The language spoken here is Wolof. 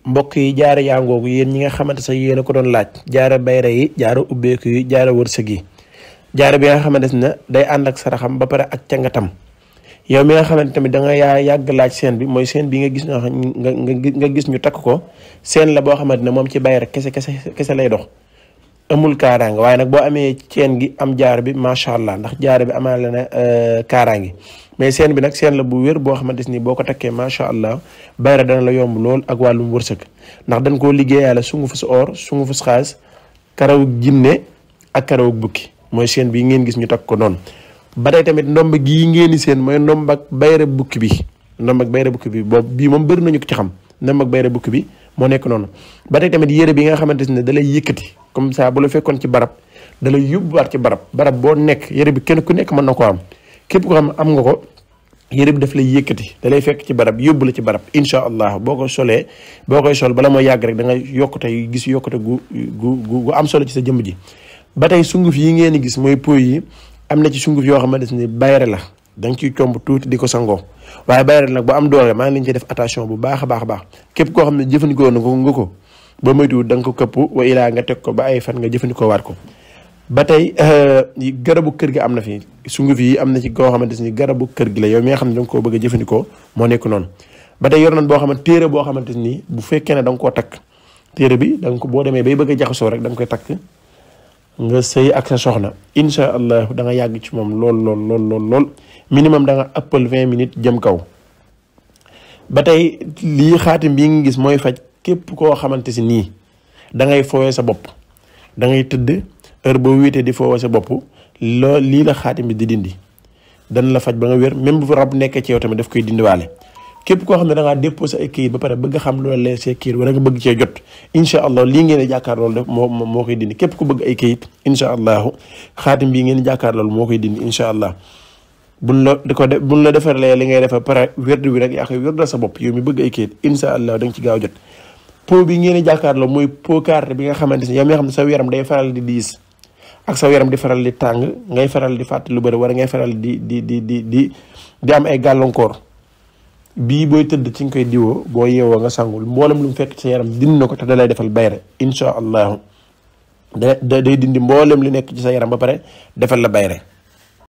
mbokk yi jaare yaangoogu yéen ñi nga xamante sax yéen a ko doon laaj jaare bayra yi jaare ubbeeku yi jaare wërsëg yi jaare bi nga xamante ne day ànd ak saraxam ba pare ak cangatam yow mi nga xamante tamit da nga yàgg laaj seen bi mooy seen bi nga gis nga gis ñu takk ko seen la boo xamante ne moom ci bayra kese lay dox amul kaaraange waaye nag boo amee ceen gi am jaar bi macha allah ndax jaar bi amaa la ne kaaraange mais seen bi nag seen la bu wér boo xamante ni boo ko takkee macha allah bayra dana la yomb lool ak wàllum wërsëg ndax dañ koo liggéeyaale sungufus or sungufus xaalis karawug jinne ak karawug bukki mooy seen bi ngeen gis ñu takk ko noonu. ba tey tamit ndomb gii ngeen di seen mooy ndomb ak bayra bukki bi ndomb ak bayra bukki bi boobu bii moom bëri nañu ko ci xam ndomb ak bayra bukki bi moo nekk noonu. ba tey tamit yére bi nga xamante ne da lay yëkkati comme ça bu la fekkoon ci barab da lay yóbbuwaat ci barab boo nekk yére bi kenn ku nekk mën na ko am képp ko xam am nga ko yére bi daf lay yëkkati da lay fekk ci barab yóbbu la ci barab incha allah boo ko solee boo koy sol bala mooy yàgg rek da nga yokkute gis yokkute gu am solo ci sa jëmm ji. ba tey sunguf yi ngeen di gis mooy poy yi am na ci sunguf yoo xamante ne bayre la da nga ciy comb tuuti di ko sangoo waaye bayre nag bu am doole maa ngi leen ci def attention bu baax a baax képp koo xam ne jëfandikoo na ko nga ko ba moytuwul da nga ko këpp wa ilaa nga teg ko ba ay fan nga jëfandikoo waat ko. ba tey garabu kër gi am na fi sunguf yi am na ci koo xamante ni garabu kër gi la yow mi nga xam ne da nga koo bëgg a jëfandikoo moo nekk noonu. ba tey yor nañ boo xamante téere boo xamante ni bu fekkee ne da nga koo takk téere bi da nga ko boo demee bay bëgg a jaxasoo rek da nga koy takk nga sëy ak sa soxna incha allah da nga yàgg ci moom lool minimum da nga ëppal 20 minutes jëm kaw. ba tey lii xaatim bii nga gis mooy faj képp koo xamante si nii da ngay fooyee sa bopp da ngay tëdd heure boo wéetee di fooyee sa bopp lii la xaatim bi di dindi dana la faj ba nga wér même bu rab nekkee ci yow tamit daf koy dindiwaale. képp koo xam ne da ngaa déposé ay këyit ba pare bëgg xam loola leer see këyit wala nga bëgg cee jot incha allah lii ngeen di jàkkaar loolu def moo koy dindi képp ku bëgg ay këyit incha allahu xaatim bii ngeen di jàkkaar loolu moo koy dindi incha allah. buñ la defaree li ngay defar pare wérdu bi rek yaa koy wérdal sa bopp yow mi bëgg ay këyit incha allah da nga ci gaaw jot. po bi ngeen di jàkkaarloo mooy po carte bi nga xamante ni yow mi nga xam ne sa yaram day faral di diis ak sa yaram di faral di tàng ngay faral di fàtte lu bëri wala ngay faral di am ay gàllankoor bii booy tëdd ci nga koy diwoo boo yeewoo nga sangul mboolem lu mu fekk sa yaram dindi na ko te da lay defal bayre incha allahu day dindi mboolem li nekk ci sa yaram ba pare defal la bayre